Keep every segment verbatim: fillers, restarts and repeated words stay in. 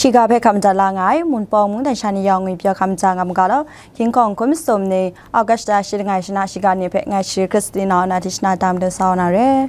Shiga hpe hkam dat la nga ai, Munpawng mungdan sha ni yawng ngwi pyaw hkam ja nga mu ga law, King Hkawng hkum sum ni, August shi langai shana shiga ni hpe ngai shi Christina na di shana dam du sa wa na re.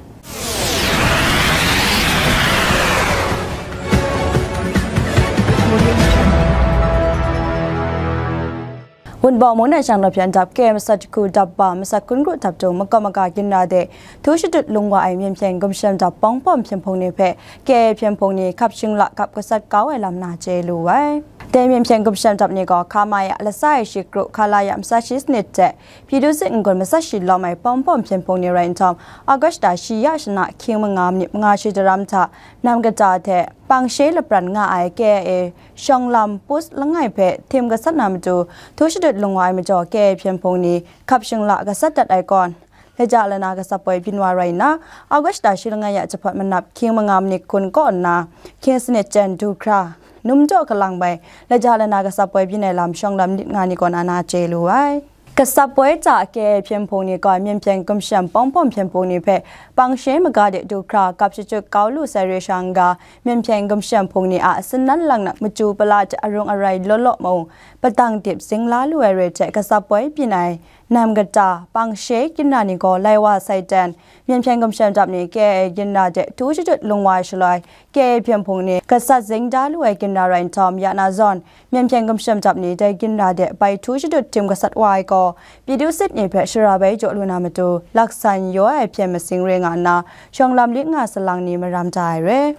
Wunpawng mungdan shang law hpyan dap, K M sat jahku dap ba, masat kun kru dap tung, makawp maga ginra de, htu shadut lung wa ai, Myen hpyen gumshem dap, pawng pawm hpyen hpung ni hpe, K A hpyen hpung ni, hkap shingla, kap gasat kau ai lam na chye lu ai. Dai Myen hpyen gumshem dap ni gaw, hka mai a, latsa e shi kru, hka la ya, matsa shi sanit de, Pyi du sit n-gun matsat shi lawm ai pawng pawm hpyen hpung ni rai nhtawm, August shi ya shana hkying manga manit manga shi daram hta, nam kata hte pang she lapran nga ai K I A shawng lam post langai hpe htim gasat na matu, htu shadut lung wa ai majaw K I A hpyen hpung ni hkap shingla gasat dat ai kawn, laja lana gasat poi byin wa rai nna, August shi langai ya jahpawt manap hkying manga manit hkun kaw nna, hkying sanit jen du hkra, num jaw kalang bai, laja lana gasat poi byin ai lam shawng lam lit nga ni kaw na na chye lu ai. Gasat poi hta K I A hpyen hpung ni gaw Myen hpyen gumshem pawng pawm hpyen hpung ni hpe pang she maga de du hkra kap shachyut kau lu sai re shang ga, Myen hpyen gumshem hpung ni a sinnan laknak machyu pala hte arung arai law law mung, padang dip zing la lu ai re hte gasat poi byin ai nam kata, pang she ginra ni gaw lai wa sai ten, Myen hpyen gumshem dap ni K I A ginra de htu shadut lung wa ai shaloi, K I A hpyen hpung ni gasat zing da lu ai ginra rai nhtawm, ya na zawn, Myen hpyen gumshem dap ni dai ginra de bai htu shadut htim gasat wa ai gaw, Pyi du sit ni hpe shara bai jaw lu na matu, laksan yaw ai hpyen masing re nga nna, shawng lam lit nga salang ni maram da ai re.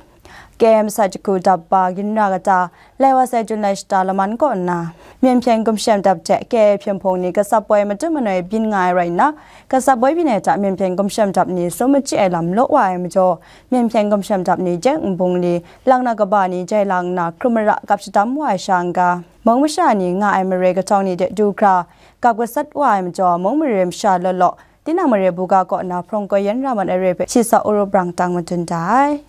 K M sat jahku dap ba ginra kata, lai wa sai Jun lai shata laman kaw nna, Myen hpyen gumshem dap hte K I A hpyen hpung ni gasat poi matu manoi byin nga ai rai nna, gasat poi byin ai hta Myen hpyen gumshem dap ni sum machyi ai lam law wa ai majaw, Myen hpyen gumshem dap ni jeng nbung li, lang na kaba ni jai lang nna hkrum mara gap shadam wa ai sha n-ga, mung masha ni nga ai mare kahtawng ni de du hkra, gap gasat wa ai majaw, mung mare masha law law, tinang mare buga kaw nna hprawng koi yan ra mat ai re hpe shi sa uru brang tang madun da ai.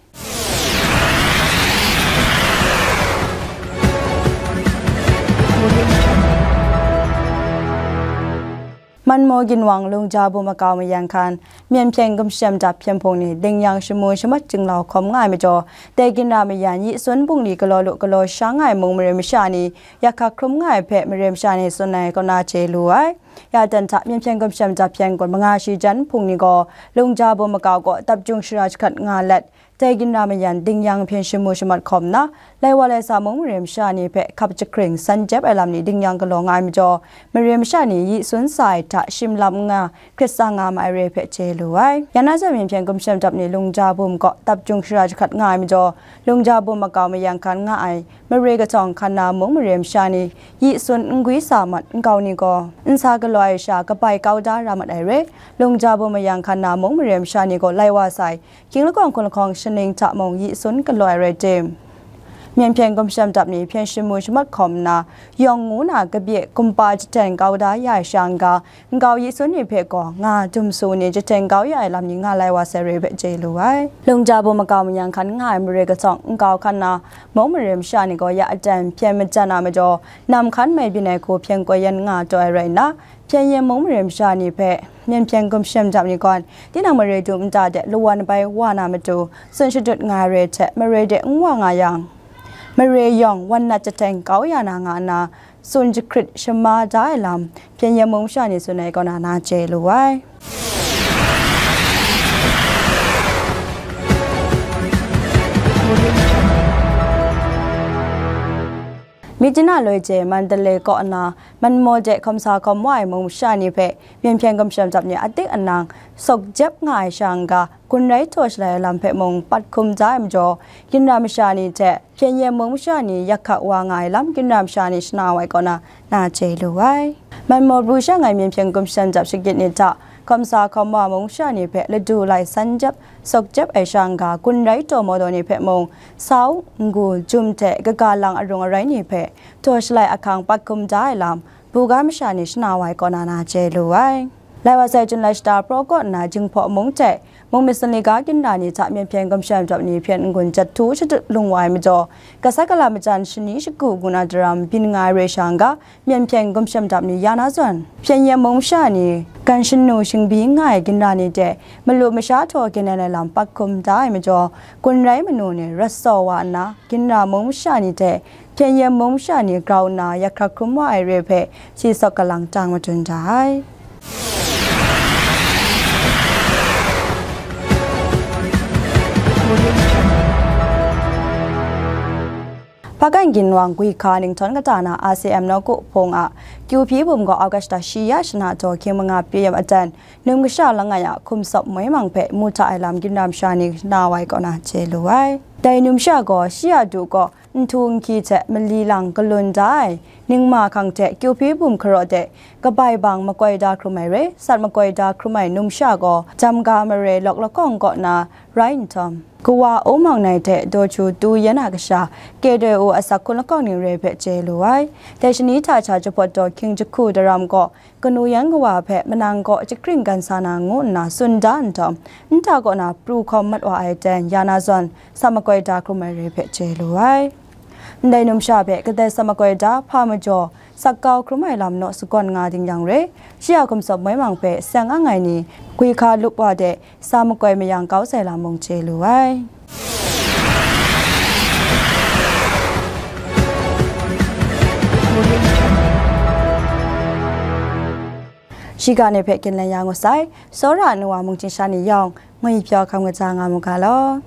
Manmaw ginwang Lungja Bum makau mayan hkan, Myen hpyen gumshem dap hpyen hpung ni dingyang shamu shamat jinglau hkawm nga ai majaw, dai ginra mayan yi sun bungli galaw lu galaw sha nga ai mung mare masha ni, yak hkak hkrum nga ai hpe mare masha ni tsun ai kaw na chye lu ai. Ya dan hta Myen hpyen gumshem dap hpyen kun manga shi jan hpung ni gaw, Lungja Bum makau kaw dap jung shara jahkrat nga let, dai ginra mayan dingyang hpyen shamu shamat hkawm nna, lai wa lai sa mung mare masha ni hpe hkap jahkring san jep ai lam ni dingyang galaw nga ai majaw, mare masha ni yi sun sa ai hta shim lam n nga, hkrit tsang nga ma ai re hpe chye lu ai. Ya na zawn Myen hpyen gumshem dap ni Lungja Bum kaw dap jung shara jahkrat nga ai majaw, Lungja Bum makau mayan hkan nga ai mare kahtawng hkan na mung mare masha ni yi sun n gwi sa mat nkau ni gaw, n sa galaw ai sha kabai kau da ra mat ai re. Lungja Bum mayan hkan na mung mare masha ni gaw lai wa sai, King lakawng hkun lahkawng shaning hta mung yi sun galaw ai rai tim, Myen hpyen gumshem dap ni hpyen shamu shamat hkawm nna, yawng ngu na kabye kumpa jahten kau da ya ai sha n-ga, nkau yi sun ni hpe gaw nga dum su ni jahten kau ya ai lam ni nga lai wa sai re hpe chye lu ai. Lungja Bum makau mayan hkan nga ai mare kahtawng nkau hkan na mung mare masha ni gaw ya aten hpyen majan a majaw, nam hkan mai byin ai hku hpyen koi yan nga taw ai rai nna, hpyen yen mung mare masha ni hpe Myen hpyen gumshem dap ni gawn, tinang mare du nta de lawan bai wa na matu, tsun shadut nga ai re hte mare de n wa nga yang, mare yawng wan nat jahten kau ya na nga nna, tsun jahkrit shama da ai lam, hpyen yen mung masha ni tsun ai kaw na na chye lu ai. Myitkyina loi je Mandalay kaw nna, Manmaw de hkawm sa hkawm wa ai mung masha ni hpe Myen hpyen gumshem dap ni atik anang sawk jep nga ai sha n-ga, gun rai htaw shalai ai lam hpe mung pat hkum da ai majaw, ginra masha ni hte hpyen yen mung masha ni yak hkak wa nga ai lam ginra masha ni shana wa ai kaw na, na chye lu ai. Manmaw pru sha ngai Myen hpyen gumshem dap shagit ni hta hkawm sa hkawm wa mung masha ni hpe ladu lai san jep, sawk jep ai sha n-ga, gun rai taw mawdaw ni hpe mung, sau, n-gu, jum hte kaga lang arung arai ni hpe, htaw shalai ahkang pat hkum da ai lam, buga masha ni shana wa ai kaw na na chye lu ai. Lai wa sai Jun lai shata praw kaw nna Jinghpaw mung hte Mung masin laika ginra ni hta myen hpyen gumshem dap ni hpyen n-gun jat htu shadut lung wa ai majaw, gasat gala majan shani shagu ngu na daram byin nga ai re shang ga, myen hpyen gumshem dap ni ya na zawn, Hpyen Yen mung masha ni gan shanu shingbyi nga ai ginra ni hte malu masha htaw ginlen ai lam pat hkum da ai majaw, gun rai manu ni rat saw wa nna, ginra mung masha ni hte Hpyen Yen mung masha ni grau nna yak hkrak hkrum wa ai re hpe, shi sawk galang tang madun da ai. Hpakan ginwang gwi hka ninghtawng kata na R C M nawku hpung a Kyiuhpyi bum gaw August shi ya shana taw hkying manga pyi yam aten, num kasha langai a hkum sawp moi mang hpe mu hta ai lam ginra masha ni na wai kaw na chye lu ai. Dai num sha gaw shi a du kaw nhtu nhki hte mali lang galun da ai, ningma hkang hte Kyiuhpyi bum hkaraw de kabai bang makoi da hkrum ai re, sat makoi da hkrum ai num sha gaw, jam ga mare lawk lakawng kaw na rai nhtawm, kawa Umang Nai hte Dawchu Tu Yan a kasha, K D U asak hkun lakawng ning re hpe chye lu ai. Dai shani hta sha jahpawt daw hkying jahku daram gaw, kanu yan kawa hpe manang kaw jahkring gan sa na ngu nna tsun da nhtawm, nta kaw na pru hkawm mat wa ai ten ya na zawn, sat makoi da hkrum ai re hpe chye lu ai. Ndai num sha hpe kadai sat makoi da hpa majaw, sak kau hkrum ai lam naw sagawn nga ding yang re, shi a hkum sawp moi mang hpe seng ang ai ni gwi hka lup wa de sa makoi mayang kau sai lam mung chye lu ai. Shiga ni hpe ginlen ya ngu sai, Sora nu wa mung chyingsha ni yawng, ngwi pyaw hkam kaja nga mu ga law.